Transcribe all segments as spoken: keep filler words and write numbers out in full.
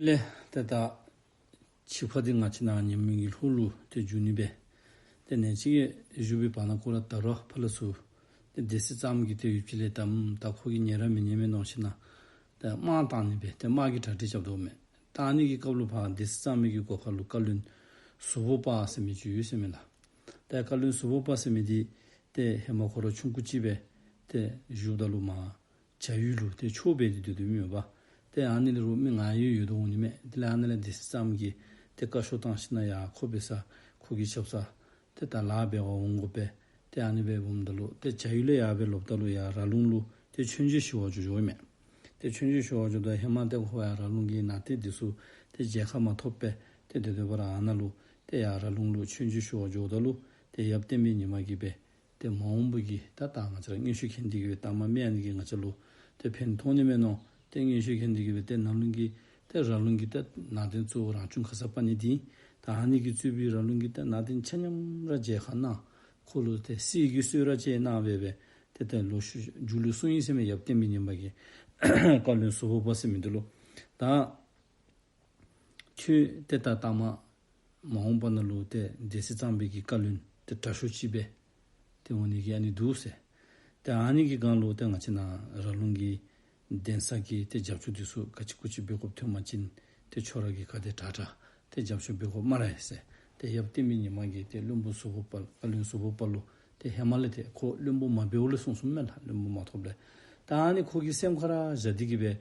ལས་ཏེ་ད་ཕྱི་ཁ་འདི་ང་བཅས་ནཱ་ཉི་མའི་གི་ལྷོ་ལུ་ཏེ་འགྱོ་ནི་སྦེ། ཏེ་ནཱ་ཅིག་གི་བཞུགས་པའི་བར་ན་ཀོ་ར་ད་རུང་ཕར་ལས་ཚུར་ཏེ་སྡེ་སྲིད་གཙང་མ་གིས་ཏེ་ཡུདཔ་ཅིག་ལས་ད་ད་ཁོ་གིས་ཉན་ར་མི་ཉན་མས་མནོ་ཞིནམ་ལས་ཏེ་དམག་བཏང་ནི་སྦེ་ཏེ་དམག་གི་གྲ་སྒྲིག་རྐྱབ་དོ་མས། ད་ཨ་ནི་གི་སྐབས་ལུ་ཕར་སྡེ་སྲིད་གཙང་མའི་གི་སྒོ་ཁ་ལུ་བཀའ་བློན་ཟུར་པོ་པ་ཟེར་མི་ཅིག་ཡོད་ཟེར་མས་ལགས། ཏེ་བཀའ་བློན་ཟུར་པོ་པ་ཟེར་མི་འདི་ཏེ་ཧེ་མ་ཁོ་ར་ཆུང་ཀུ་ཅིག་སྦེ་ཏེ་བཞུགསཔ་ད་ལུ་མར་བྱ་ཡུལ་ལུ་ཏེ་ཆོས་འབད་དེ་སྡོད་དོ་མས་པ། ཏེ་ཨ་ནི་ལས་རུང་མི་ང་ཡོད་ཡོདཔ་འོང་ནི་མས། དེ་ལས་ཨ་ནི་ལས་སྡེ་སྲིད་གཙང་མ་གིས་ཏེ་བཀའ་ཤོག་བཏང་ཞིནམ་ལས་ཡར་ཁོ་འབད་སར་ཁོ་གི་ཆབ་གསང་ཏེ་ད་ལཱ་འབད་བར་འོང་དགོ་པས། ཏེ་ཨ་ནི་སྦེ་འོངམ་ད་ལུ་ཏེ་བྱ་ཡུལ་ལས་ཡར་སྦེ་ལོགཔ་ད་ལུ་ཡར་ར་ལུང་ལུ་ཏེ་མཆོད་མཇལ་ཞུ་བར་འགྱོ་འགྱོཝ་མས། ཏེ་མཆོད་མཇལ་ཞུ་བར་འགྱོཝ་ད་ཧེ་མ་ཏེ་ཁོ་ཡར་ར་ལུང་གི་ནང་རྟེན་འདི་ཚུ་ཏེ་མཇལ་ཁ་མ་ཐོབ་པས། ཏེ་དེ་འབདཝ་ད་ཨ་ནཱ་ལུ་ཏེ་ཡར་ར་ལུང་ལུ་མཆོད་མཇལ་ཞུ་བར་འགྱོཝ་ད་ལུ་ཏེ་ཡབ་བསྟན་པའི་ཉི་མ་གིས་སྦེ་ཏེ་མ་འོངས་པ་གི་ད་ད་ང་བཅས་ར་མངོན་ཤེས་མཁྱེན་འདི་གིས་སྦེ་ད་མ་མེད་ཨ་ནི་གིས་ང་བཅས་ལུ་ཏེ་ཕན་ཐོགས་ནི་མས་མནོ། ཏེ་མངོན་ཤེས་མཁྱེན་འདི་གིས་སྦེ་ཏེ་ནཱ་ལུང་གི་ཏེ་ར་ལུང་གི་ཏེ་ནང་རྟེན་གཙོ་བོ་རང་བྱུང་ཁརྶ་པཱ་ཎི་འདི་ད་ཨ་ནི་གིས་གཙོས་པའི་ར་ལུང་གི་ཏེ་ནང་རྟེན་ཆ་མཉམ་ར་མཇལ་ཁ་གནང་། ཁོ་ལུ་ཏེ་གསེར་གྱི་གསོལ་རས་ཅིག་གནང་སྦེ་སྦེ་ཏེ་ཏེ་ལོག་ཤུལ་མཇུག་ལུ་གསུངས་ཡི་ཟེར་མས། ཡབ་བསྟན་པའི་ཉི་མ་གིས་བཀའ་བློན་ཟུར་པོ་པ་ཟེར་མི་འདི་ལུ་ད་ཁྱོད་ཏེ་ད་ད་མ་མ་འོངས་པ་ནང་ལུ་ཏེ་སྡེ་སྲིད་གཙང་པའི་གི་བཀའ་བློན་ཏེ་དྲག་ཤོས་ཅིག་སྦེ་ཏེ་འོང་ནི་གི་ཨ་ནི་འདུག་ཟེར། ཏེ་ཨ་ནི་གི་སྒང་ལུ་ཏེ་ང་བཅས་ནཱ་ར་ལུང་གི་གདན་ས་གི་ཏེ་རྒྱབ་སྐྱོར་འདི་ཚུ་ག་ཅི་གུ་ཅི་འབད་དགོཔ་ཐོན་པ་ཅིན་ཏེ་ཁྱོད་ར་གིས་ག་དེ་དྲག་དྲག་ཏེ་རྒྱབ་སྐྱོར་འབད་དགོ་སྨ་རེ་ཟེར། ཏེ་ཡབ་བསྟན་པའི་ཉི་མ་གིས་ཏེ་བློན་པོ་ཟུར་པོ་པ་བཀའ་བློན་ཟུར་པོ་པ་ལུ་ཏེ་ཧེ་མ་ལས་ཏེ་ཁོ་བློན་པོ་མ་འབདཝ་ལས་གསུངས་གསུངསམ་མས་ལགས། བློན་པོ་མ་ཐོབ་ལས། ད་ཨ་ནི་ཁོ་གི་སེམས་ཁར་ར་བཞག་འདི་གིས་སྦེ་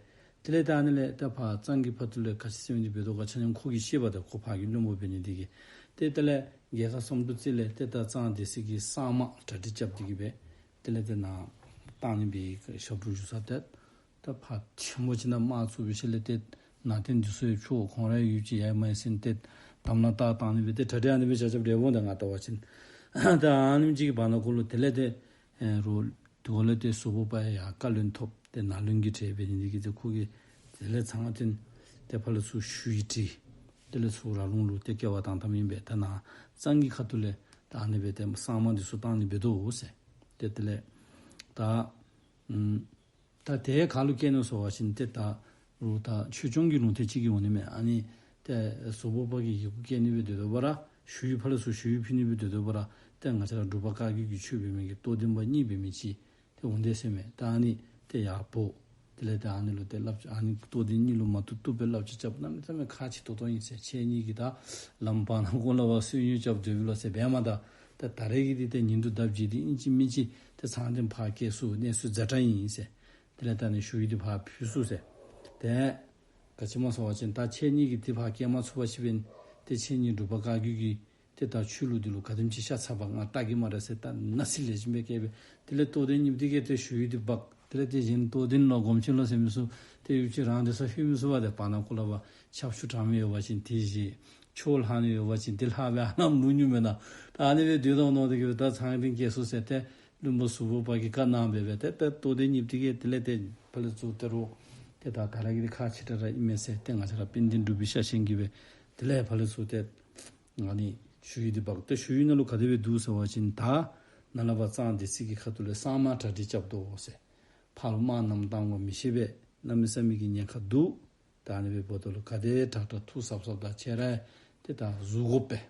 དེ་ལས་ད་ཨ་ནི་ལས་ད་ཕར་གཙང་གི་ཕ་ཐུག་ལས་ག་ཅི་ཟེར་མི་འདི་འབད་དོ་ག་ཆ་མཉམ་ཁོ་གིས་ཤེས་པས། ད་ཁོ་ཕར་གི་བློན་པོ་འབད་ནི་འདི་གིས། ཏེ་དེ་ལས་རྒྱལ་ཚབ་བསམ་གྲུབ་རྩེ་ལས་ཏེ་ད་གཙང་སྡེ་སྲིད་ཀྱི་གསང་དམག་གྲ་སྒྲིག་རྐྱབ་འདི་གིས་སྦེ་དེ་ལས་ཏེ་ནཱ་བཏང་ནི་སྦེ་ཞབས་དྲུང་བཞུགས་ས་ཏེ་ད་ཕར་ཆེན་པོ་ཅིག་ནང་དམག་བཙུགས་པའི་ཤུལ་ལས་ཏེ་ནང་རྟེན་འདི་ཚུ་ཡང་འཕྱོག་ཁོང་རའི་ཡུལ་གྱི་ཡར་མར་ཡར་སེང་ཏེ་དམ་ལ་བཏགས་བཏང་ནི་སྦེ་ཏེ་གྲ་སྒྲིག་ཨ་ནི་སྦེ་བྱ་བྱ་སྦེ་འོང་། ད་ང་བལྟ་བ་ཅིན་ད་ཨ་ནེམ་ཅིག་གི་བར་ན་ཁོ་ལུ་དེ་ལས་ཏེ་ཨེ་རུང་དེ་ཁར་ལས་ཏེ་ཟུར་པོ་པ་ཡང་བཀའ་བློན་ཐོབ། ཏེ་ནཱ་ལུང་གི་གྲས་འབད་ནི་འདི་གིས་ཏེ་ཁོ་གིས་དེ་ལས་ཚང་ཏེ་ཏེ་ཕར་ལས་ཚུར་ཞུ་ཡིག་བྲིས། དེ་ལས་ཚུར་ར་ལུང་ལུ་ཏེ་སྐྱེལ་བར་བཏང་བཏངམ་ཨིན་པས། ད་ནཱ་གཙང་གི་ཁ་ཐུག་ལས་ད་ཨ་ནི་སྦེ་ཏེ་གསང་དམག་འདི་ཚུ་བཏང་ནི་འབད་དོ་ཟེར། ཏེ་དེ་ལས་ད་ཨམ་ད་དེ་ག་ལུ་སྐྱེལ་ནུག་ཟེར་བ་ཅིན་ཏེ་ད་རུང་ད་ཆོས་སྐྱོང་གི་ལུང་བསྟན་ཅིག་གི་འོང་ནི་མས། ཨ་ནི་ཏེ་ཟུར་པོ་པ་གིས་ཡི་གུ་སྐྱེལ་ནི་སྦེ་སྡོད་དོ་བ་ར་ཞུ་ཡིག་ཕར་ལས་ཚུར་ཞུ་ཡིག་ཕུལ་ནི་སྦེ་སྡོད་དོ་བ་ར་ཏེ་ང་བཅས་ར་འབྲུག་པ་བཀའ་བརྒྱུད་ཀྱི་ཆོས་འབད་མི་གི་རྟོགས་ལྡན་པ་གཉིས་འབད་མི་ཅིག་ཏེ་འོང་དེས་ཟེར་མས། ད་ཨ་ནི་ཏེ་ཡར་འབོ། དེ་ལས་ཏེ་ཨ་ནི་ལུ་ཏེ་བསླབ་བྱ་ཨ་ནི་རྟོགས་ལྡན་གཉིས་ལུ་མ་བཏུབ་བཏུབ་སྦེ་བསླབ་བྱ་རྐྱབ། གནམ་མེད་ས་མེད་ཁག་ཆེ་ཏོག་ཏོ་ཨིན་ཟེར། ཁྱེད་གཉིས་ཀྱིས་ད་ལམ་བར་ན་ཀོ་ལ་བ་སུ་ཉུ་རྐྱབ་སྡོད་པས་ལོ་ཟེར་འབད་མ་ད། ད་ད་རེས་ཀྱི་འདི་ཏེ་ཉིན་དུ་ལྡབ་གཅིག་འདི་ཨིན་ཅི་མིན་ཅི་ཏེ་ཚང་ཏེ་ཕར་སྐྱེལ་ཚུགས། གནས་ཚུལ་ཛ་དྲག་ཨིན་ཟེར། དེ་ལས་ད་ཨ་ནི་ཞུ་ཡིག་འདི་ཕར་ཕུལ་ཚུགས་ཟེར། ཏེ་ག་ཅི་སྨོ་ཟེར་བ་ཅིན་ད་ཁྱེད་གཉིས་ཀྱིས་འདི་ཕར་སྐྱེལ་མ་ཚུགས་པ་ཅིན་འབདན་ཏེ་ཁྱེད་གཉིས་འབྲུག་པ་བཀའ་བརྒྱུད་ཀྱི་ཏེ་ད་ཆོས་ལུགས་འདི་ལུ་ག་དེམ་ཅིག་ཤ་ཚ་བ་ང་བལྟ་གེ་སྨ་རེ་ཟེར། ད་ནཱ་ཚིག་ལེགས་ཤོམ་སྦེ་བཀལ་སྦེ་དེ་ལས་རྟོགས་ལྡན་གཉིས་འདི་གིས་ཏེ་ཞུ་ཡིག་འདི་འབག། དེ་ལས་ཏེ་གཞན་རྟོགས་ལྡན་ལོ་སྒོམ་ཆེན་ལོ་ཟེར་མི་ཚུ་ཏེ་ཡུདཔ་ཅིག་རང་སྡོད་སར་ལྷོད་མི་ཚུགས་པས། ཏེ་བར་ན་ཀོ་ལ་བ་ཆབ་ཆུ་དྲང་མི་ཡོད་པ་ཅིན་དེ་བཞེས། ཆོས་ལྷག་ནི་ཡོད་པ་ཅིན་དེ་ལྷག་སྦེ་ཨ་ནཱ་ལུ་ཉུལ་མེན་ན། ད་ཨ་ནི་སྦེ་སྡོད་དོ་མནོ་སྟེ་གིས་སྦེ་ད་ཚང་ཏེ་སྐྱེལ་ཚུགས་ཟེར་ཏེ་བློན་པོ་ཟུར་པོ་པ་གིས་བཀའ་གནང་སྦེ་སྦེ་ཏེ་ད་རྟོགས་ལྡན་གཉིས་འདི་གིས་དེ་ལས་ཏེ་ཕར་ལས་ཚུར་ཏེ་རུང་ཏེ་ད་ད་རེས་ཀྱི་འདི་ཁག་ཆེ་དྲགས་ར་ཨིན་མས་ཟེར། ཏེ་ང་བཅས་ར་དཔལ་ལྡན་འབྲུག་པའི་ཤ་ཞེན་གྱིས་སྦེ་དེ་ལས་ཕར་ལས་ཚུར་ཏེ་ཨ་ནི་ཞུ་ཡིག་འདི་འབག། ཏེ་ཞུ་ཡིག་ནང་ལུ་ག་དེ་སྦེ་འདུག་ཟེར་བ་ཅིན་ད་ནཱ་ལས་ཕར་གཙང་སྡེ་སྲིད་ཀྱི་ཁ་ཐུག་ལས་གསང་དམག་གྲ་སྒྲིག་རྐྱབ་དོ་ཟེར། ཕར་ལུ་དམག་ནམ་བཏང་དགོ་མི་ཤེས་པས། གནམ་མེད་ས་མེད་ཀྱི་ཉེན་ཁ་འདུག། ད་ཨ་ནི་སྦེ་འབདཝ་ད་ལུ་ག་དེ་དྲག་དྲག་ཐུགས་གཟབ་གཟབ་དང་ཁྱེད་ར་ཏེ་ད་གཟུར་དགོ་པས།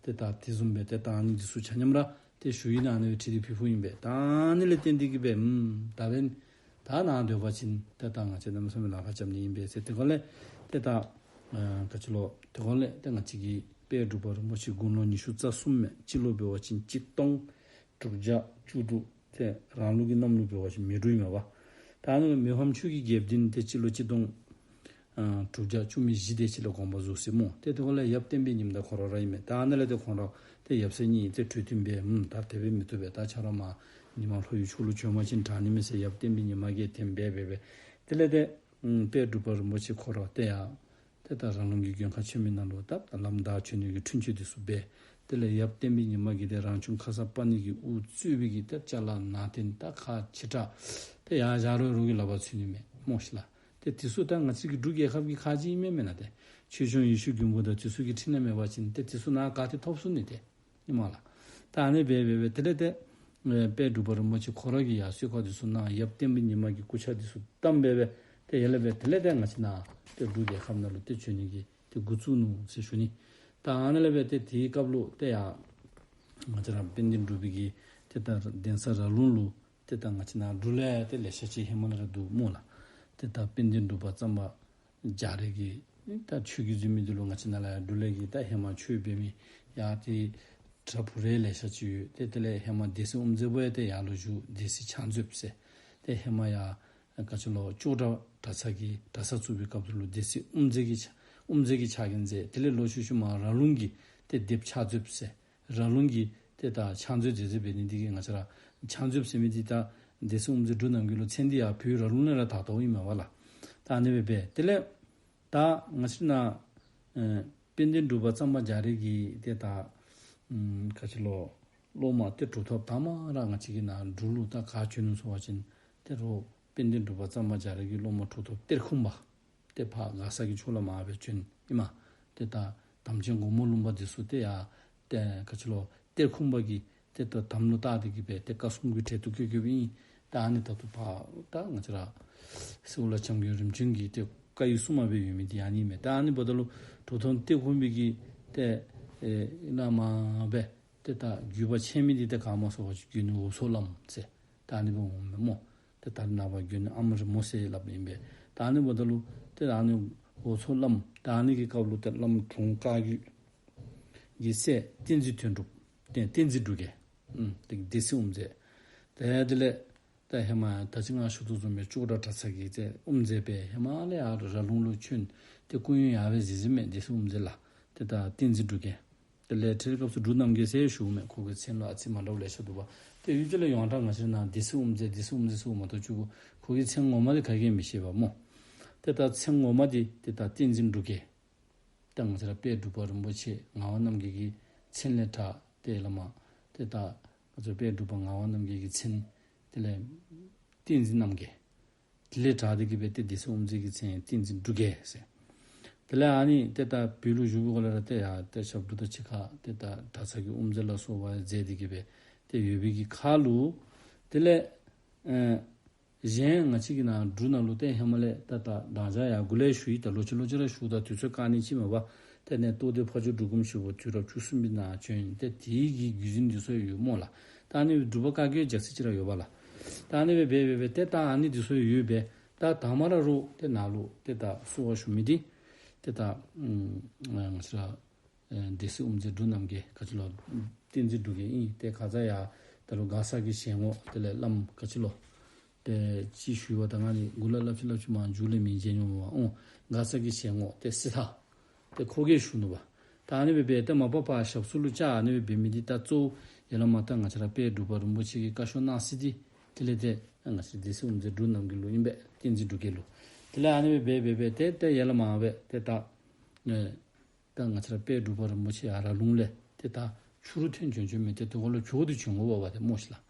ཏེ་ད་དེ་བཟུམ་སྦེ་ཏེ་ད་ཨ་ནི་འདི་ཚུ་ཆ་མཉམ་ར་ཏེ་ཞུ་ཡིག་ནང་ཨ་ནི་སྦེ་བྲིས་ཏེ་ཕུལ་ཕུལཝ་ཨིན་པས། ད་ཨ་ནི་ལས་བརྟེན་ཏེ་གིས་སྦེ་ཨམ་ད་འབདན་ད་ནཱ་སྡོད་པ་ཅིན་ཏེ་ད་ང་བཅས་གནམ་མེད་ས་མེད་ལཱ་ཁག་རྐྱབ་ནི་ཨིན་པས་ཟེར། དེ་ཁར་ལས་ཏེ་ད་ཨ་ག་ཅི་ལོ་དེ་ཁར་ལས་ཏེ་ང་བཅས་ཀྱི་དཔལ་འབྲུག་པ་རིན་པོ་ཆེ་དགུང་ལོ་ཉི་ཤུ་རྩ་གསུམ་མས། སྤྱི་ལོ་འབད་བ་ཅིན་གཅིག་སྟོང་དྲུག་བརྒྱ་བཅུ་དྲུག། ཏེ་རང་ལུགས་ཀྱི་གནམ་ལོ་འབད་བ་ཅིན་མེ་འབྲུག་ཨིན་མས་པ། ད་ཨ་ནི་མི་ཕམ་ཆོས་ཀྱི་རྒྱལཔོ་འདི་ཏེ་སྤྱི་ལོ་གཅིག་སྟོང་ཨ་དྲུག་བརྒྱ་བཅུ་མེད་བཞི་དེ་ཅིག་ལུ་དགོངས་པ་རྫོགས་ཟེར་སྨོ། ཏེ་དེ་ཁར་ལས་ཡབ་བསྟན་པའི་ཉི་མ་དང་ཁོ་ར་ར་ཨིན་མས། ད་ཨ་ནཱ་ལས་ཏེ་ཁོང་ར་ཏེ་ཡབ་སྲས་གཉིས་ཏེ་གྲོས་བསྟུན་འབད། ཨམ་ད་དེ་སྦེ་མི་བཏུབ་པས། ད་ཁྱོད་ར་མར་ཉི་མ་ལྷོ་ཡུལ་ཕྱོགས་ལུ་བྱོན་པ་ཅིན་དྲག་ནི་མས་ཟེར་ཡབ་བསྟན་པའི་ཉི་མ་གིས་དེ་སྦེ་འབད་འབད་འབད། དེ་ལས་ཏེ་ཨམ་དཔལ་འབྲུག་པ་རིན་པོ་ཆེ་ཁོ་ར་ཏེ་ཡང་ཏེ་ད་ར་ལུང་གི་མགོན་ཁང་ཆེན་མོའི་ནང་ལུ་ད་ལམ་བདའ་བྱོན་ནི་གི་འཕྲིན་བཅོལ་འདི་ཚུ་འབད། དེ་ལས་ཡབ་བསྟན་པའི་ཉི་མ་གིས་ཏེ་རང་བྱུང་ཁརྶ་པཱ་ཎི་གི་དབུ་གཙོས་པའི་གི་ཏེ་ཅ་ལ་ནང་རྟེན་ད་ཁག་ཆེ་དྲགས་ཏེ་ཡར་བཞག་རུང་རོགས་ཀྱི་ལག་པར་ཚུད་ནི་མས་སྨོ་ཤིག་ལགས། ཏེ་དེ་ཚུ་ད་ང་བཅས་ཀྱི་འབྲུག་རྒྱལ་ཁབ་ཀྱི་ཁག་ཅིག་ཨིན་མས་མེན་ན། ཏེ་ཆོས་སྐྱོང་ཡེ་ཤེས་མགོན་པོ་དང་དེ་ཚུ་གི་འཕྲིན་ལས་མེད་པ་ཅིན་ཏེ་དེ་ཚུ་ནཱ་ག་ཏེ་ཐོབ་ཚུགས་ནི། ཏེ་ཨིན་མས་ལགས། ད་ཨ་ནི་སྦེ་སྦེ་སྦེ་དེ་ལས་ཏེ་ཨེ་དཔལ་འབྲུག་པ་རིན་པོ་ཆེ་ཁོ་ར་གིས་ཡར་གསོལ་ཁ་འདི་ཚུ་གནང་། ཡབ་བསྟན་པའི་ཉི་མ་གི་སྐུ་ཕྱག་འདི་ཚུ་བསྡམས་སྦེ་སྦེ་ ཏེ་ཡར་ལས་སྦེ་དེ་ལས་ཏེ་ང་བཅས་ནཱ་ཏེ་འབྲུག་རྒྱལ་ཁབ་ནང་ལུ་ཏེ་བྱོན་ནི་གི་ཏེ་འགོ་བཙུགས་ནུག་ཟེར་ཞུ་ནི། ད་ཨ་ནཱ་ལས་སྦེ་ཏེ་དེའི་སྐབས་ལུ་ཏེ་ཡར་ང་བཅས་ར་དཔལ་ལྡན་འབྲུག་པའི་གི་ཏེ་ད་གདན་ས་ར་ལུང་ལུ་ཏེ་ད་ང་བཅས་ནཱ་འབྲུག་ལས་ཏེ་ལེ་ཤ་ཅིག་ཧེ་མ་ལས་ར་འདུག་སྨོ་ལགས། ཏེ་ད་དཔལ་ལྡན་འབྲུག་པ་གཙང་པ་རྒྱ་རས་ཀྱི་ད་ཆོས་ཀྱི་འཛིན་མི་འདི་ལུ་ང་བཅས་ནཱ་ལས་འབྲུག་ལས་ཀྱི་ད་ཧེ་མ་ཆོས་འབད་མི་ཡར་ཏེ་གྲྭ་བུ་རས་ལེ་ཤ་ཅིག་ཡོད། ཏེ་དེ་ལས་ཧེ་མ་སྡེ་སྲིད་དབུ་མཛད་པོ་ཡང་ཏེ་ཡར་ལུ་བཞུགས། སྡེ་སྲིད་ཕྱག་མཛོདཔ་ཟེར། ཏེ་ཧེ་མ་ཡར་ག་ཅི་ལོ་ཅོག་གྲ་གྲྭ་ཚང་གི་གྲྭ་ས་བཙུགས་པའི་སྐབས་སུ་ལུ་སྡེ་སྲིད་དབུ་མཛད་ཀྱི་ཕྱག་དབུ་མཛད་ཀྱི་ཕྱག་འགན་མཛད། དེ་ལས་ལོག་ཤུལ་ཤུལ་མར་ར་ལུང་གི་ཏེ་སྡེཔ་ཕྱག་མཛོདཔ་ཟེར། ར་ལུང་གི་ཏེ་ད་ཕྱག་མཛོད་མཛད་མཛད་འབད་ནི་འདི་གིས་ང་བཅས་ར་ཕྱག་མཛོདཔ་ཟེར་མི་འདི་ད་སྡེ་སྲིད་དབུ་མཛད་འབྲུག་རྣམ་རྒྱལ་ལུ་མཚན་འདི་ཡར་བོད་ར་ལུང་ལས་ར་དར་དོ་ཨིན་མས་པ་ལགས། ད་ཨ་ནི་སྦེ་འབད་དེ་ལས་ད་ང་བཅས་ནཱ་ཨེ་དཔལ་ལྡན་འབྲུག་པ་གཙང་པ་རྒྱ་རས་ཀྱི་ཏེ་ད་ཨམ་ག་ཅི་ལོ་སློབ་མ་ཏེ་གྲུབ་ཐོབ་དང་པ་ར་ང་བཅས་ཀྱི་ནཱ་འབྲུག་ལུ་ད་ག་བྱོན་ནུག་ཟེར་བ་ཅིན་ཏེ་རོགས་དཔལ་ལྡན་འབྲུག་པ་གཙང་པ་རྒྱ་རས་ཀྱི་སློབ་མ་གྲུབ་ཐོབ་གཏེར་ཁུང་པ་ཏེ་ཕར་མགར་ས་གི་ཕྱོགས་ལས་མར་སྦེ་བྱོན་ཨིན་མས། ཏེ་ད་དམ་ཅན་སྒོ་མོ་ལུང་པ་འདི་ཚུ་ཏེ་ཡར་ཏེ་ག་ཅི་ལོ་གཏེར་ཁུང་པ་གིས་ཏེ་ད་དམ་ལུ་བཏགས་ཏེ་གིས་སྦེ་ཏེ་བཀའ་སྲུང་གི་གྲལ་དུ་བཀོད་བཀོདཔ་ཨིན། ད་ཨ་ནི་ད་ལྟོ་ཕར་ད་ང་བཅས་ར་སེའུ་ལ་བྱམས་མགོན་རིམ་བྱོན་གྱི་ཏེ་བཀའ་ཡི་སྲུང་མ་སྦེ་ཡོད་མི་འདི་ཨ་ནི་མས། ད་ཨ་ནི་འབདཝ་ད་ལུ་གྲུབ་ཐོབ་གཏེར་ཁུང་པའི་གི་ཏེ་ཨེ་ཨིན་ན་མ་སྦེ་ཏེ་ད་བརྒྱུད་པ་ཆད་མི་འདི་ཏེ་ག་སྨོ་ཟེར་བ་ཅིན་དགོན་འོབ་མཚོ་བླམ་ཟེར་ད་ཨ་ནི་སྦེ་འོང་མས་སྨོ། ཏེ་ད་རེས་ནངས་པ་དགོན་ཨ་མ་རི་མོ་ཟེར་སླབ་ཨིན་པས། ད་ཨ་ནི་འབདཝ་ད་ལུ་ཏེ་ད་ཨ་ནི་འོབ་མཚོ་བླམ་ད་ཨ་ནི་གི་སྐབས་ལུ་ཏེ་བླམ་དྲུང་བཀའ་བརྒྱུད་ཀྱི་སྲས་བསྟན་འཛིན་དོན་གྲུབ་ཏེ་བསྟན་འཛིན་འབྲུག་རྒྱལ་ཨུམ་ཏེ་སྡེ་སྲིད་དབུ་མཛད། ཏེ་དེ་ལས་ད་ཧེ་མ་ད་ཅི་ང་ཞུ་དོ་བཟུམ་སྦེ་ཅོག་གྲ་གྲྭ་ཚང་གི་ཏེ་དབུ་མཛད་སྦེ་ཧེ་མ་ལས་ཡར་ར་ལུང་ལུ་བྱོན། ཏེ་སྐུ་ཡོན་ཡར་སྦེ་གཟིགས་གཟིགསཔ་མས། སྡེ་སྲིད་དབུ་མཛད་ལགས། ཏེ་ད་བསྟན་འཛིན་འབྲུག་རྒྱལ། དེ་ལས་ཁྲིད་སྐབས་སུ་འབྲུག་རྣམ་རྒྱལ་ཟེར་ཞུཝ་མས། ཁོ་གི་མཚན་ལུ་ཨ་ཙི་མ་འདྲཝ་ལེ་ཤ་འདུག་པ། ཏེ་ཡུལ་ཅིག་ལས་ཡོངས་གྲགས་ང་བཅས་ནཱ་སྡེ་སྲིད་དབུ་མཛད་སྡེ་སྲིད་དབུ་མཛད་ཟེརཝ་མ་གཏོགས་ཅིག་ཁོ་གི་མཚན་ངོ་མ་འདི་ག་གིས་མི་ཤེས་པས་སྨོ། ཏེ་ད་མཚན་ངོ་མ་འདི་ཏེ་ད་བསྟན་འཛིན་འབྲུག་རྒྱལ། ད་ང་བཅས་ར་དཔལ་འབྲུག་པ་རིན་པོ་ཆེ་ངག་དབང་རྣམ་རྒྱལ་གྱི་མཚན་ལས་གྲགས། ཏེ་བླ་མ་ཏེ་ད་ང་བཅས་དཔལ་འབྲུག་པ་ངག་དབང་རྣམ་རྒྱལ་གྱི་མཚན་དེ་ལས་བསྟན་འཛིན་རྣམ་རྒྱལ། དེ་ལས་གྲགས་ཏེ་གིས་སྦེ་ཏེ་སྡེ་སྲིད་དབུ་མཛད་ཀྱི་མཚན་བསྟན་འཛིན་འབྲུག་རྒྱལ་ཟེར། དེ་ལས་ཨ་ནི་ཏེ་ད་བོད་ལུ་བཞུགས་པའི་སྒང་ལས་ར་ཏེ་ཡར་ཏེ་ཞབས་དྲུང་དང་གཅིག་ཁར་ཏེ་ད་གྲྭ་ཚང་གི་དབུ་མཛད་ལ་སོགས་པ་མཛད་དེ་གིས་སྦེ་ཏེ་ཡོད་པའི་གི་ཁར་ལུ་དེ་ལས་ཨེ་གཞན་ང་བཅས་ཀྱི་ནཱ་འབྲུག་ནང་ལུ་ཏེ་ཧེ་མ་ལས་ད་ད་ད་ཅི་ཡར་འགོ་ལས་ཞུ་ཡི། ད་ལོག་ཅི་ལོག་ཅི་ར་ཞུ། ད་དུས་ཚོད་བཀག་ནི་ཅིག་མས་པ། ཏེ་ནཱ་རྟོགས་ལྡན་ཕ་ཇོ་འབྲུག་སྒོམ་ཞིག་པོ་དུས་རབས་བཅུ་གསུམ་པའི་ནང་བྱོན། ཏེ་དེའི་གི་བརྒྱུད་འཛིན་འདི་ཚུ་ཡོད་སྨོ་ལགས། ད་ཨ་ནི་འབྲུག་པ་བཀའ་བརྒྱུད་རྒྱ་ཚད་ཅིག་ར་ཡོད་པ་ལགས། ད་ཨ་ནི་སྦེ་འབད་འབད་འབད་ཏེ་ད་ཨ་ནི་འདི་ཚུ་ཡོད་པས། ད་དང་པ་ར་རོགས་ཏེ་ནཱ་ལུ་ཏེ་ད་གསོལ་བ་ཞུ་མི་འདི་ཏེ་ད་ཨམ་ང་བཅས་ར་ཨེ་སྡེ་སྲིད་དབུ་མཛད་འབྲུག་རྣམ་རྒྱལ་ག་ཅི་ལོ་བསྟན་འཛིན་འབྲུག་རྒྱལ་ཨིན། ཏེ་ཁ་ཙ་ཡར་ད་རུང་མགར་ས་གི་ཞལ་ངོ་དེ་ལས་བླམ་ག་ཅི་ལོ་ཏེ་ཅིག་ཞུ་བ་ད་ང་ནི་འགོ་ལས་སླབ་ཅི་སླབ་ཅི་མར་མཇུག་ལས་མི་མཇལ་མྱོང་མས་པ། ཨོ་མགར་ས་གི་ཞལ་ངོ་ཏེ་སྲིད་མཐའ་ཏེ་ཁོ་གིས་ཞུ་ནུག་པ། ད་ཨ་ནི་སྦེ་འབད་ཏེ་མ་པ་ཕར་ཞབས་སོར་ལུ་བཅར། ཨ་ནི་སྦེ་འབད་མི་འདི་ད་གཙོ་བོ་ཡར་ལས་མར་ད་ང་བཅས་ར་དཔལ་འབྲུག་པ་རིན་པོ་ཆེ་གིས་བཀའ་ཤོག་གནང་ས་འདི་དེ་ལས་ཏེ་ང་བཅས་སྡེ་སྲིད་དབུ་མཛད་འབྲུག་རྣམ་རྒྱལ་ལུ་ཨིན་པས། བསྟན་འཛིན་འབྲུག་རྒྱལ་ལུ། དེ་ལས་ཨ་ནི་སྦེ་འབད་འབད་འབད་ཏེ་ཏེ་ཡར་ལས་མར་སྦེ་ཏེ་ད་ཨེ་ད་ང་བཅས་ར་དཔལ་འབྲུག་པ་རིན་པོ་ཆེ་ཡར་ར་ལུང་ལས་ཏེ་ད་ཕྱི་རུ་ཐོན་བྱོན་བྱོན་མི་ཏེ་དེ་ཁར་ལུ་བྱོག་སྟེ་བྱོན་དགོ་པས་པ་ཏེ་སྨོ་ཤིག་ལགས།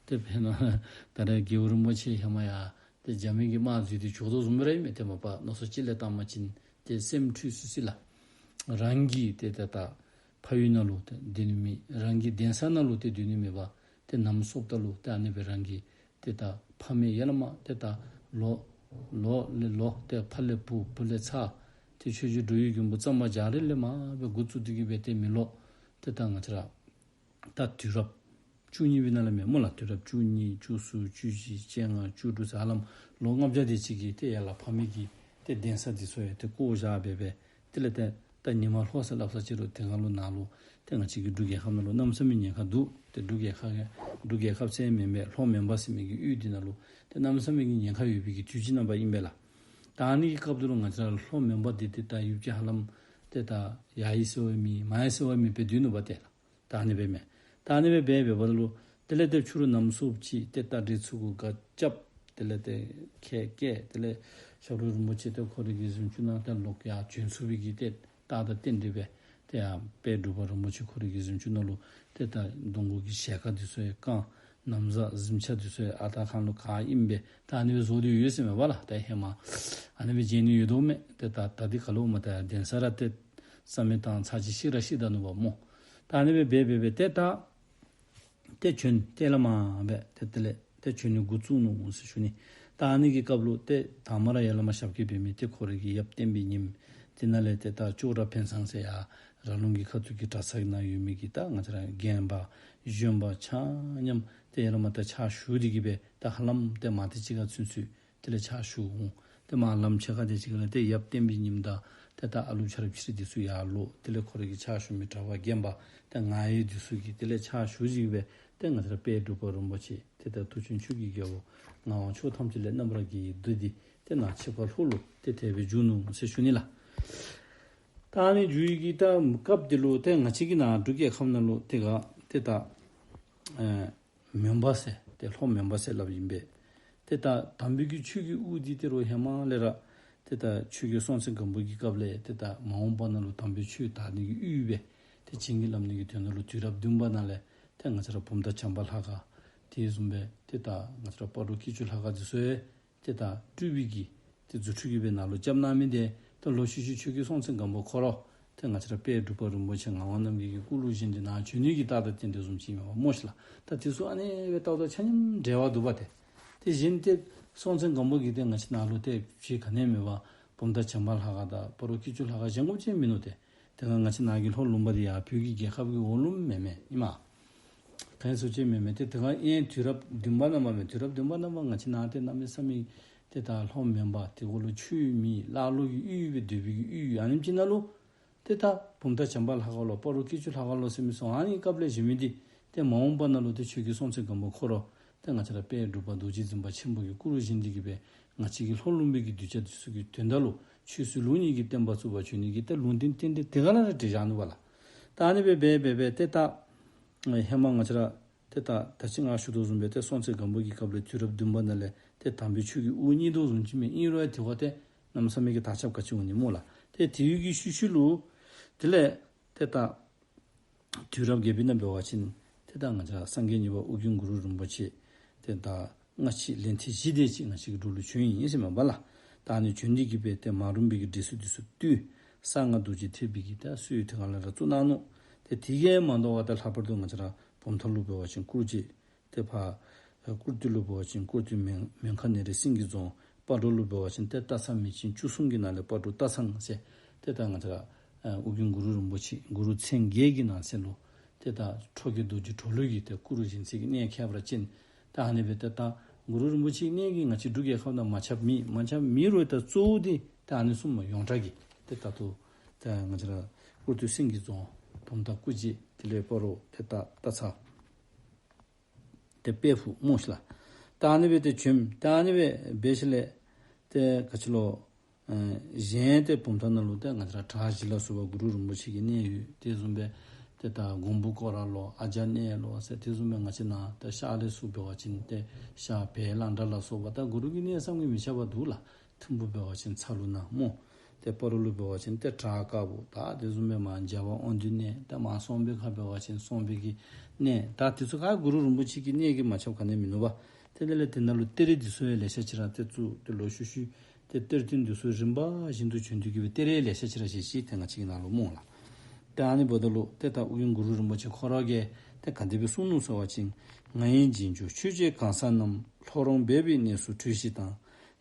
ཏེ་དཔེར་ན་ད་རེས་རྒྱལ་བ་རིན་པོ་ཆེ་ཧེ་མ་ཡར་ཏེ་རྒྱ་མི་གི་དམག་འཛུལ་ཏེ་བྱོག་དོ་བཟུམ་སྦེ་ར་ཨིན་མས། ཏེ་མ་པ་མནོ་བསམ་ཅིག་ལས་བཏང་བ་ཅིན་ཏེ་སེམས་འཁྲུལ་སི་སི་ལགས། རང་གི་ཏེ་ད་ད་ཕ་ཡུལ་ནང་ལུ་ཏེ་སྡོད་ནི་མེད། རང་གི་གདན་ས་ནང་ལུ་ཏེ་སྡོད་ནི་མེད་པར་ཏེ་ནམ་སོངམ་ད་ལུ་ཏེ་ཨ་ནི་སྦེ་རང་གི་ཏེ་ད་ཕ་མེས་ཡར་ལས་མར་ཏེ་ད་ལོ་ལོ་ལས་ལོ་ཏེ་ཕ་ལས་བུ་བུ་ལས་ཚ་ཏེ་ཆོས་རྗེ་འགྲོ་བའི་མགོན་པོ་གཙང་པ་རྒྱ་རས་ལས་མར་སྦེ་འགོ་བཙུགས་ཏེ་གིས་སྦེ་ཏེ་མི་ལོ་ཏེ་ད་ང་བཅས་ར་ད་དུས་རབས་བཅུ་གཉིས་པའི་ནང་ལས་མས་སྨོ་ལགས། དུས་རབས་བཅུ་གཉིས་བཅུ་གསུམ་བཅུ་བཞི་བཅོ་ལྔ་བཅུ་དྲུག་ཟེར་ཧ་ལམ་ལོ་ལྔ་བརྒྱ་དེ་ཅིག་གི་ཏེ་ཡར་ལས་ཕ་མེས་ཀྱི་ཏེ་གདན་ས་འདི་ཚུ་ཡང་ཏེ་བཀོ་བཞག་སྦེ་སྦེ་དེ་ལས་ཏེ་ད་ཉི་མ་ལྷོ་ས་སླབ་ས་ཅིག་རུང་དེ་སྒང་ལུ་ནཱ་ལུ་ཏེ་ང་བཅས་ཀྱི་འབྲུག་རྒྱལ་ཁབ་ནང་ལུ་གནམ་ས་མེད་ཉེན་ཁ་འདུག། ཏེ་འབྲུག་རྒྱལ་ཁབ་འབྲུག་རྒྱལ་ཁབ་ཟེར་མེན་པས། ལྷོ་མོན་པ་ཟེར་མི་གི་ཡུལ་འདི་ནང་ལུ་ཏེ་གནམ་ས་མེད་ཀྱི་ཉེན་ཁ་ཡོད་པའི་གི་དུས་ཅིག་ནང་པ་ཨིན་པས་ལགས། ད་ཨ་ནི་གི་སྐབས་དེ་ལུ་ང་བཅས་ར་ལྷོ་མོན་པ་འདི་ཏེ་ད་ཡུལ་གྱི་ཧ་ལམ་ཏེ་ད་ཡར་ཡི་ཟེར་བ་མེད་མར་ཡི་ཟེར་བ་མེད་སྦེ་སྡོད་ནུག་པ་ཏེ་ལགས། ད་ཨ་ནི་སྦེ་མས། ད་ཨ་ནི་སྦེ་འབད་འབདཝ་ད་ལུ་དེ་ལས་ཏེ་ཕྱི་རུ་ནམ་སོངམ་ཅིག་ཏེ་རྟ་དྲེལ་ཚུ་གུ་སྒ་རྐྱབ། དེ་ལས་ཏེ་ཁལ་བཀལ། དེ་ལས་ཞབས་དྲུང་རིན་པོ་ཆེ་ཏེ་ཁོ་རའི་གི་གཟིམ་ཅུང་ནང་ཏེ་ལོག་ཡར་བྱོན་ཚུགས་པའི་གི་ཏེ་རྟགས་དང་རྟེན་འབྲེལ་སྦེ་ཏེ་ཡར་དཔལ་འབྲུག་པ་རིན་པོ་ཆེ་ཁོ་རའི་གི་གཟིམ་ཅུང་ནང་ལུ་ཏེ་ད་གདོང་གུ་གི་ཞལ་དཀར་འདི་ཚུ་ཡང་བཀང་། ན་བཟའ་གཟིམ་ཆས་འདི་ཚུ་ཡང་ཨ་རྟག་ཁང་ལུ་ག་ཨིནམ་སྦེ་ད་ཨ་ནི་སྦེ་བཟོ་སྟེ་ཡོད་ཟེར་མས་པ་ལགས། ད་ཧེ་མ་ཨ་ནི་སྦེ་བྱོན་ནི་ཡོད་དོ་མས། ཏེ་ད་ད་འདི་ཁར་ལུ་མ་ད་གདན་ས་ར་ཏེ་རྩ་མེད་བཏང་ཚར་ཅིག་བཤིག་ར་བཤིག་ད་ནུག་པ་སྨོ། ད་ཨ་ནི་སྦེ་འབད་འབད་འབད་ཏེ་ད་ཏེ་བྱོན་ཏེ་ལས་མར་སྦེ་ཏེ་དེ་ལས་ཏེ་བྱོན་ནི་འགོ་བཙུགས་ནུག་ཟེར་ཞུ་ནི། ད་ཨ་ནི་གི་སྐབས་ལུ་ཏེ་དང་མ་ར་ཡར་ལས་མར་ཞབས་སྐྱེལ་འབད་མི་ཏེ་ཁོ་རའི་གི་ཡབ་བསྟན་པའི་ཉིམ་དེ་ནང་ལས་ཏེ་ད་ཅོག་ར་འཕེན་སང་ཟེར་ཡར་ར་ལུང་གི་ཁ་ཐུག་གི་གྲྭ་ཚང་ནང་ཡོད་མི་གི་ད་ང་བཅས་ར་རྒན་པ་གཞོན་པ་ཆ་མཉམ་ཏེ་ཡར་ལས་མར་ད་ཕྱག་ཞུ་སྟེ་གི་སྦེ་ད་ཧ་ལམ་ཏེ་མ་ཏི་ཅིག་ཁར་ཚུན་ཚོད་དེ་ལས་ཕྱག་ཞུ་འོང་། ཏེ་མར་ལམ་ཕྱེད་ཀ་དེ་ཅིག་ལས་ཏེ་ཡབ་བསྟན་པའི་ཉིམ་དང་ཏེ་ད་ཨ་ལུ་ཆ་ར་ཕྱི་རི་དེ་ཚུ་ཡར་ལོག། དེ་ལས་ཁོ་རའི་གི་ཕྱག་ཞུ་མི་གྲྭ་པ་རྒན་པ་ཏེ་ང་ཡི་དེ་ཚུ་གིས་དེ་ལས་ཕྱག་ཞུ་ཅིག་སྦེ་ཏེ་ང་བཅས་ར་དཔལ་འབྲུག་པ་རིན་པོ་ཆེ་ཏེ་ད་མཐུ་ཆེན་ཆོས་ཀྱི་རྒྱལ་པོ་ངག་དབང་ཕྱོགས་ཐམས་ཅད་ལས་རྣམ་པར་རྒྱལ་བའི་མདོ་འདི་ཏེ་ནཱ་ཆིབས་ཁ་ལྷོ་ལུ་ཏེ་དེ་སྦེ་བསྒྱུར་ནུག་ཟེར་ཞུ་ནི་ལགས། ད་ཨ་ནི་བསྒྱུར་ཡི་གི་ད་སྐབས་དེ་ལུ་ཏེ་ང་བཅས་ཀྱི་ནཱ་འབྲུག་རྒྱལ་ཁབ་ནང་ལུ་ཏེ་ག་ཏེ་ད་ཨེ་མོན་པ་ཟེར་ཏེ་ལྷོ་མོན་པ་ཟེར་སླབ་ཨིན་པས། ཏེ་ད་དམ་པའི་གི་ཆོས་ཀྱི་དབུ་འདི་ཏེ་རོགས་ཧེ་མ་ལས་ར་ཏེ་ད་ཆོས་རྒྱལ་སྲོང་བཙན་སྒམ་པོ་གི་སྐབས་ལས་ཏེ་ད་མ་འོངས་པ་ནང་ལུ་དམ་པའི་ཆོས་དར་ནི་གི་དབུ་སྦེ་ཏེ་བྱིན་གྱིས་བརླབ་ནི་གི་དོན་དག་ལུ་དུས་རབས་བདུན་པ་ནང་ལས་ཏེ་ང་བཅས་ར་བུམ་ཐང་བྱམས་པ་ལྷ་ཁང་དེ་བཟུམ་སྦེ་ཏེ་ད་ང་བཅས་ར་སྤ་རོ་སྐྱིད་ཆུ་ལྷ་ཁང་དེ་ཚུ་ཡང་ཏེ་ད་སྤྲུལ་པའི་གི་ཏེ་རྫུ་འཕྲུལ་གྱིས་སྦེ་ནཱ་ལུ་རྐྱབ་གནང་མི་དེ་ད་ལོག་ཤུལ་ཤུལ་ཆོས་རྒྱལ་སྲོང་བཙན་སྒམ་པོ་ཁོ་ར་ཏེ་ང་བཅས་ར་དཔལ་འབྲུག་པ་རིན་པོ་ཆེ་ངག་དབང་རྣམ་རྒྱལ་གྱི་སྐུ་ལུ་བཞེངས་ཏེ་ནཱ་བྱོན་ནི་གི་རྟགས་དང་རྟེན་དེ་བཟུམ་ཅིག་མས་པ་སྨོ་ཤིག་ལགས། ད་དེ་ཚུ་ཨ་ནི་སྦེ་ཏག་ཏག་ཆ་མཉམ་འབྲེལ་བ་འདུག་པ་ཏེ། ཏེ་གཞན་ཏེ་སྲོང་བཙན་སྒམ་པོ་གིས་ཏེ་ང་བཅས་ནཱ་ལུ་ཏེ་ཕྱི་ག་ནི་མེད་པར་བུམ་ཐང་བྱམས་པ་ལྷ་ཁང་དང་སྤ་རོ་སྐྱིད་ཆུ་ལྷ་ཁང་བཞེངས་དགོཔ་ཅིག་མིན་ནུག་ཏེ། དེ་སྒང་ང་བཅས་ནཱ་གི་ལྷོ་ལུང་པ་འདི་ཡར་བོད་ཀྱི་རྒྱལ་ཁབ་ཀྱི་འོག་ལུ་མེན་མས་ཨིན་མས། ག་ནི་སུ་ཅིག་མེན་མས། ཏེ་དེ་སྒང་ཨེ་དུས་རབས་བདུན་པ་ནང་མ་མེན། དུས་རབས་བདུན་པ་ནང་མ་ང་བཅས་ནཱ་ཏེ་གནམ་མེད་ས་མེད་ཏེ་ད་ལྷོ་མོན་པ་དེ་གུ་ལུ་ཆོས་མེད་ཀླ་ཀློ་གི་ཡུལ་སྦེ་སྡོད་པའི་གི་ཡུལ་ཨ་ནེམ་ཅིག་ནང་ལུ་ཏེ་ད་བུམ་ཐང་བྱམས་པ་ལྷ་ཁང་ལོ་སྤ་རོ་སྐྱིད་ཆུ་ལྷ་ཁང་ལོ་ཟེར་མི་ཚུ་ཨ་ནི་སྐབས་ལས་བཞེངས་མི་འདི་ཏེ་མ་འོངས་པ་ནང་ལུ་ཏེ་ཆོས་རྒྱལ་སྲོང་བཙན་སྒམ་པོ་ཁོ་ར་ཏེ་ང་བཅས་ར་དཔལ་འབྲུག་པ་རྡོ་རྗེ་འཛིན་པ་ཆེན་པོ་གི་སྐུ་རུ་བཞེངས་ཏེ་གི་སྦེ་ང་བཅས་ཀྱི་ལྷོ་ལུང་པའི་གི་གདུལ་བྱ་འདི་ཚུ་གི་དོན་དག་ལུ་ཆོས་སྲིད་ལུགས་གཉིས་ཀྱི་བསྟན་པ་བཙུགས་པར་བྱོན་ནི་གི་ཏེ་ལུང་བསྟན་རྟེན་འབྲེལ་དེ་སྒང་ལས་ར་འགྲིག་བཞག་ནུག་པ་ལགས། ད་ཨ་ནི་སྦེ་འབད་འབད་འབད་ཏེ་ད་ཧེ་མ་ང་བཅས་ར་ཏེ་ད་ད་ཅི་ང་ཞུ་དོ་བཟུམ་སྦེ་ཏེ་སྲོང་བཙན་སྒམ་པོ་གི་སྐབས་ལས་དུས་རབས་བདུན་པ་ནང་ལས་ཏེ་དམ་པའི་ཆོས་ཀྱི་དབུ་བརྙེས་དོ་བཟུམ་ཅིག་མས། ཨིན་རུང་ཡང་དེ་བ་ཏེ་གནམ་མེད་ས་མེད་ཀྱི་དར་ཁྱབ་ག་ཅི་འོང་ནི་སྨོ་ལགས། ཏེ་དེའི་གི་ཤུལ་ཤུལ་ལུ་དེ་ལས་ཏེ་ད་དུས་རབས་བརྒྱད་པའི་ནང་འབད་བ་ཅིན་ཏེ་ད་ང་བཅས་སངས་རྒྱས་གཉིས་པ་ཨོ་རྒྱན་གུ་རུ་རིན་པོ་ཆེ་ཏེ་ད་སྔ་ཕྱི་ལན་ཐེངས་བཞི་དེ་ཅིག་ང་བཅས་ཀྱི་འབྲུག་ལུ་བྱོན་ཡི་ཟེར་མས་པ་ལགས། ད་ཨ་ནི་བྱོན་ཏེ་གི་སྦེ་ཏེ་མ་རུངས་པའི་གི་འདྲེ་སྲིན་འདི་ཚུ་བཏུལ། གསང་སྔགས་རྡོ་རྗེ་ཐེག་པའི་གི་ད་སྲོལ་དེ་སྒང་ལས་ར་བཙུགས་གནང་ནུག། ཏེ་དེ་གིས་མ་དོ་བར་ད་ལྷག་པར་དུ་ང་བཅས་ར་བུམ་ཐང་ལུ་འབད་བ་ཅིན་སྐུ་རྗེས་ཏེ་ཕར་ཨེ་སྐུར་སྟོད་ལུ་འབད་བ་ཅིན་སྐུར་སྟོད་མོན་མོན་ཁ་ནེ་རིང་སེང་གེ་རྫོང་། སྤ་གྲོ་ལུ་འབད་བ་ཅིན་ཏེ་སྟག་ཚང་མིང་ཅན་བཅུ་གསུམ་གྱི་ནང་ལས་སྤ་གྲོ་སྟག་ཚང་ཟེར། ཏེ་ད་ང་བཅས་ར་ཨེ་ཨོ་རྒྱན་གུ་རུ་རིན་པོ་ཆེ་གུ་རུ་མཚན་བརྒྱད་ཀྱི་ནང་གསེས་ལུ་ཏེ་ད་ཁྲོ་རྒྱལ་རྡོ་རྗེ་གྲོ་ལོད་ཀྱིས་ཏེ་སྐུ་རུ་བཞེངས་སའི་གི་གནས་ཁྱད་པར་ཅན། ད་ཨ་ནི་སྦེ་ཏེ་ད་གུ་རུ་རིན་པོ་ཆེའི་གནས་ཀྱིས་ང་བཅས་འབྲུག་རྒྱལ་ཁབ་ནང་མ་ཁྱབ་མེད། མ་ཁྱབ་མེད་རུང་ད་གཙོ་བོ་འདི་ད་ཨ་ནི་གསུམ་མ་ཡོངས་གྲགས་ཀྱི་ཏེ་ད་ལྟོ་ད་ང་བཅས་ར་སྐུར་སྟོད་སེང་གེ་རྫོང་། བུམ་ཐང་སྐུ་རྗེས། དེ་ལས་སྤ་རོ་ཏེ་ད་སྟག་ཚང་། ཏེ་དཔལ་ཕུག་སྨོ་ཤིག་ལགས། ད་ཨ་ནི་སྦེ་ཏེ་བྱོན། ད་ཨ་ནི་སྦེ་འབད་ཞིནམ་ལས་ཏེ་ག་ཅི་ལོ་ཨེ་གཞན་ཏེ་བུམ་ཐང་ནང་ལུ་ཏེ་ང་བཅས་ར་བྲག་བཞི་ལ་སོགས་པ་གུ་རུ་རིན་པོ་ཆེ་གི་གནས་ཡོད། དེ་བཟུམ་སྦེ་ཏེ་ད་མགོན་པོ་སྐོར་ར་ལོ་ཨ་ཇ་གནས་ལོ་ཟེར། དེ་བཟུམ་སྦེ་ང་བཅས་ནཱ་ད་ཤར་ལས་ཚུར་འབད་བ་ཅིན་ཏེ་ཤར་བལ་གླང་བྲག་ལ་སོགས་པ་ད་གུ་རུ་གི་གནས་བསམ་གྱིས་མི་ཁྱབ་པ་འདུག་ལགས། ཐིམ་ཕུག་འབད་བ་ཅིན་ཚ་ལུ་ན་སྨོ། ཏེ་སྤ་རོ་ལུ་འབད་བ་ཅིན་ཏེ་བྲག་དཀར་པོ། ད་དེ་བཟུམ་སྦེ་མར་རྒྱལ་བ་དབང་འདུས་གནས། ད་མར་གསང་སྦས་ཁ་འབད་བ་ཅིན་གསང་སྦས་ཀྱི་གནས། ད་དེ་ཚུ་ག་གུ་རུ་རིན་པོ་ཆེ་གི་གནས་ཀྱིས་མ་ཁྱབ་ག་ནི་མིན་ནུག་པ། ཏེ་དེ་ལས་དེ་ནང་ལུ་གཏེར་རི་འདི་ཚུ་ཡང་ལེ་ཤ་ཅིག་ར་ཏེ་བཙུགས། ཏེ་ལོག་ཤུལ་ཤུལ་ཏེ་གཏེར་སྟོན་འདི་ཚུ་རིམ་པ་བཞིན་དུ་བྱོན་ཏེ་གི་སྦེ་གཏེར་ཡང་ལེ་ཤ་ཅིག་ར་བཞེས་ཅི། ཏེ་ང་བཅས་ཀྱི་ནང་ལུ་སྨོ་ལགས། ཏེ་ཨ་ནི་འབདཝ་ད་ལུ་ཏེ་ད་ཨོ་རྒྱན་གུ་རུ་རིན་པོ་ཆེ་ཁོ་ར་གིས་ཏེ་ག་དེ་སྦེ་གསུངས་ནུག་ཟེར་བ་ཅིན། ང་ཡི་རྗེས་འཇུག་ཆོས་བྱེད་གང་ཟག་རྣམས། ལྷོ་རོང་སྦས་པའི་གནས་སུ་བྲོས་ཤིག་དང་།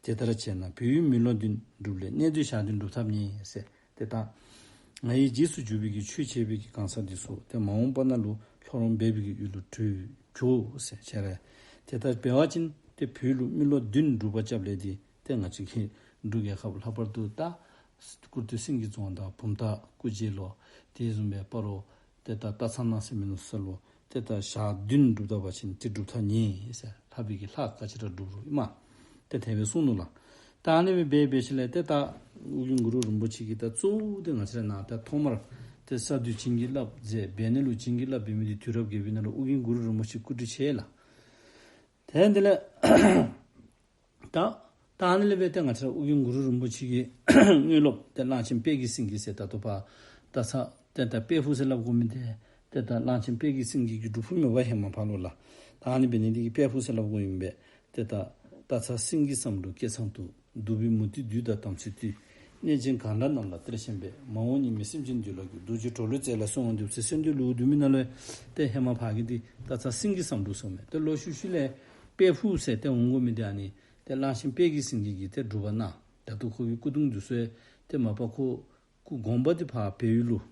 དེ་ལྟར་བྱས་ན་བོད་ཡུལ་མི་ལོ་བདུན། སྒྲུབ་ལས་གནས་སྡོད་ཞག་བདུན་སྒྲུབ་ཐབས་ཉེ་ཟེར། ཏེ་ད་ང་ཡི་རྗེས་སུ་འཇུག་པའི་གི་ཆོས་བྱེད་པའི་གི་གང་ཟག་འདི་ཚུ་ཏེ་མ་འོངས་པ་ནང་ལུ་ལྷོ་རོང་སྦས་པའི་གི་ཡུལ་ལུ་བྲོས་འགྱོ་ཟེར་བྱས་ར། དེ་ལྟར་འབད་བ་ཅིན་ཏེ་བོད་ལུ་མི་ལོ་བདུན་སྒྲུབ་པ་རྐྱབ་ལས་འདི་ཏེ་ང་བཅས་ཀྱི་འབྲུག་རྒྱལ་ཁབ་ལྷག་པར་དུ་ད་སྐུར་སྟོད་སེང་གེ་རྫོང་དང་བུམ་ཐང་སྐུ་རྗེས་ལོ། དེ་བཟུམ་སྦེ་སྤ་རོ་ཏེ་ད་སྟག་ཚང་ནང་ཟེར་མི་ནང་ས་ལུ་ཏེ་ད་ཞག་བདུན་སྒྲུབ་ད་པ་ཅིན་ཏེ་སྒྲུབ་ཐག་ཉེ་ཟེར། ལྷག་པའི་གི་ལྷག་ག་ཅི་ར་སྒྲུབ་རུང་ཨིན་མས། ཏེ་དེ་སྦེ་གསུངས་ནུག་ལགས། ད་ཨ་ནི་སྦེ་འབད་འབད་ཞིནམ་ལས་ཏེ་ད་ཨོ་རྒྱན་གུ་རུ་རིན་པོ་ཆེ་གིས་ད་གཙོ་བོ་ཏེ་ང་བཅས་ར་ནཱ་ད་ཐོག་མར་ཏེ་ས་འདུལ་བྱིན་གྱིས་བརླབས་མཛད། སྦས་གནས་ལུ་བྱིན་གྱིས་བརླབས་འབད་མི་འདི་དུས་རབས་བརྒྱད་པའི་ནང་ལུ་ཨོ་རྒྱན་གུ་རུ་རིན་པོ་ཆེ་སྐུ་དྲིན་ཆེ་ལགས། ཏེ་དེ་ལས་ད་ད་ཨ་ནི་ལས་འབད་ཏེ་ང་བཅས་ར་ཨོ་རྒྱན་གུ་རུ་རིན་པོ་ཆེ་གི་དངོས་སློབ་ཏེ་གླང་ཆེན་དཔལ་གྱི་སེང་གེ་ཟེར་ད་ལྟོ་ཕར་ད་ས་ཏེ་ད་དཔལ་ཕུག་ཟེར་སླབ་དགོ་མི་འདི་ཏེ་ད་གླང་ཆེན་དཔལ་གྱི་སེང་གེ་གི་སྒྲུབ་ཕུག་མས་པ་ཧེ་མ་ཕར་ལུ་ལགས། ད་ཨ་ནི་འབད་ནི་འདི་གིས་དཔལ་ཕུག་ཟེར་སླབ་དགོ་ཨིན་པས། ཏེ་ད་སྟག་ཚང་སེང་གེ་བསམ་འགྲུབ་སྐལ་བཟང་དུ། གདུག་པའི་མུ་སྟེགས་བདུད་དང་དམ་སྲི་བཏུལ། གནོད་སྦྱིན་གང་འདྲ་རྣམས་ལ་གཏེར་ཆེན་པས། མ་འོངས་གཉིས་མེད་སེམས་ཅན་འདུལ་ལ་བསྐུལ། རྡོ་རྗེ་གྲོ་ལོད་རྩལ་ལ་གསོལ་བ་འདེབས་ཟེར་གསོལ་འདེབས་ལེའུ་བདུན་མའི་ནང་ལུ་ཏེ་ཧེ་མ་ཕར་གྱི་འདི་སྟག་ཚང་སེང་གེ་བསམ་འགྲུབ་གསུངས་མས། ཏེ་ལོག་ཤུལ་ཤུལ་ལས་དཔལ་ཕུག་ཟེར་ཏེ་འོང་དགོ་མི་འདི་ཨ་ནི་ ཏེ་གླང་ཆེན་དཔལ་གྱི་སེང་གེ་གིས་ཏེ་སྒྲུབ་པ་གནང་། ད་ལྟོ་ཁོ་གི་སྐུ་གདུང་འདི་ཚུ་ཡང་ཏེ་མ་པ་ཁོ་སྐུ་དགོངས་པ་འདི་ཕར་བལ་ཡུལ་ལུ་